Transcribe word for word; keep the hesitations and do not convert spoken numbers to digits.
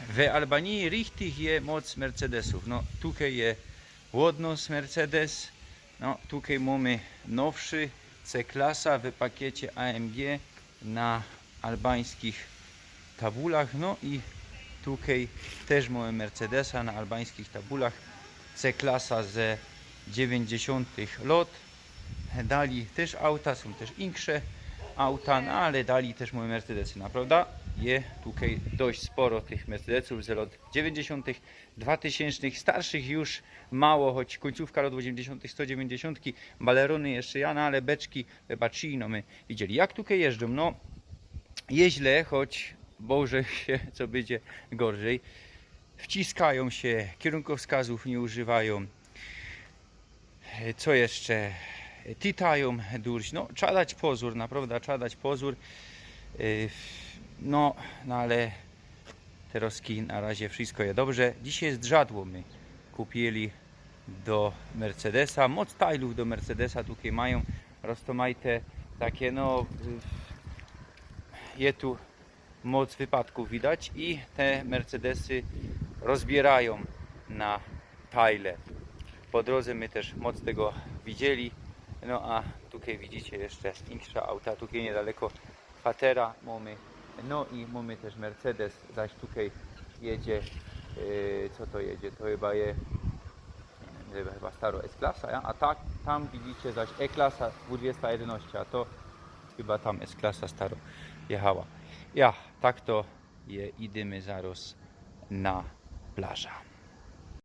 We Albanii richtig je moc Mercedesōw. No, tukej je ôd nŏs Mercedes. No, tukej mōmy nowszy C-klasa w pakiecie A M G na albańskich tabulach. No i tukej tyż mōmy Mercedesa na albańskich tabulach. C-klasa ze dziewiyńćdziesiōntych lŏt. Dali tyż auta, sōm tyż insze auta, no ale dali tyż mōmy Mercedesy. Naprŏwda je tukej dość sporo tych Mercedesōw ze lŏt dziewiyńćdziesiōntych, dwutysiōncznych, starszych już mało, choć kōńcōwka lŏt ôziymdziesiōntych, sto dziewiyńćdziesiōntki, balerōny jeszcze, ja, no ale beczki, chyba trzy, no my widzieli. Jak tukej jeżdżōm? No, jeźle, choć Boże sie, co bydzie gorzyj. Wciskajōm sie, kierunkowskazōw niy używajōm. E, co jeszcze? Titajōm durś. No, trzeba dać pozōr, naprŏwda trzeba dać pozōr. E, no, no ale terŏzki na razie wszystko je dobrze. Dzisiej zdrzadło my kupiyli do Mercedesa. Moc tajlōw do Mercedesa tukej majōm. Roztōmajte take, no, je tu moc wypadkōw widać i te Mercedesy rozbiyrają na tajle. Po drōdze my tyż moc tego widzieli. No a tukej widzicie jeszcze insze auta. Tukej niydaleko Fatera mōmy. No i mōmy tyż Mercedes, zaś tukej jedzie, yy, co to jedzie? To chyba je, niy wiym, chyba staro S-klasa, ja? A tak, tam widzicie zaś E-klasa dwudziesta jedynŏście, a to chyba tam S-klasa staro jechała. Ja, tak to je, idymy zarŏz na plaża.